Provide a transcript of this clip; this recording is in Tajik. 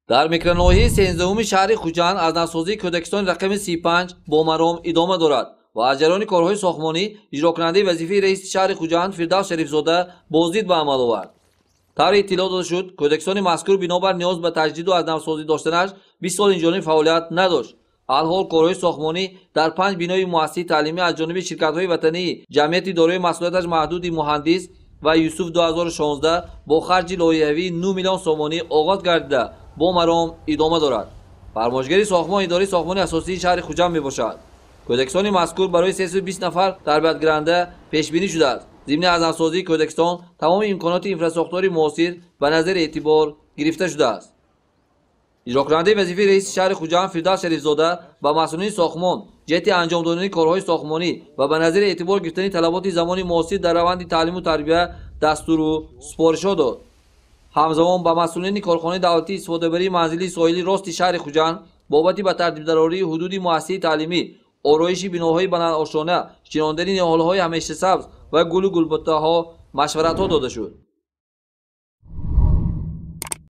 Дар микроноҳияи 13-уми шаҳри Хуҷанд аз навсозии кӯдакистони рақами 35 бо маром идома дорад ва аз ҷараёни корҳои сохтмонӣ иҷрокунандаи вазифаи раиси шаҳри Хуҷанд Фирдавс Шарифзода боздид ба амал овард. Тавре иттилоъ дода шуд, кӯдакистони мазкур бинобар ниёз ба таҷдиду аз навсозӣ доштанаш 20 сол инҷониб фаъолият надошт. Алҳол корҳои сохтмонӣ дар 5 бинои муассисаи таълимӣ аз ҷониби ширкатҳои ватании ҷамъияти дорои масъулияташ маҳдуди «Муҳандис» ва «Юсуф 2016» бо харҷи лоиҳавии 9 миллион сомонӣ оғоз гардида, бо маром идома дорад. Фармоишгари сохтмон идораи сохтмони асосии шаҳри Хуҷанд мебошад. Кӯдакистони мазкур барои 320 нафар тарбиятгиранда пешбинӣ шудааст. Зимни аз навсозии кӯдакистон тамоми имконоти инфрасохтори муосир ба назари эътибор гирифта шудааст. Иҷрокунандаи вазифаи раиси шаҳри Хуҷанд Фирдавс Шарифзода ба масъулини сохтмон ҷиҳати анҷом додани корҳои сохтмонӣ ва ба назари эътибор гирифтани талаботи замони муосир дар раванди таълиму тарбия дастуру супоришҳо дод. Ҳамзамон ба масъулини корхонаи давлатии истифодабарии манзилии соҳили рости шаҳри Хуҷанд бобати ба тартибдарории ҳудуди муассисаи таълимӣ, ороиши биноҳои баландошёна, шинондани ниҳолҳои ҳамешасабз ва гулу гулбуттаҳо машваратҳо дода шуд.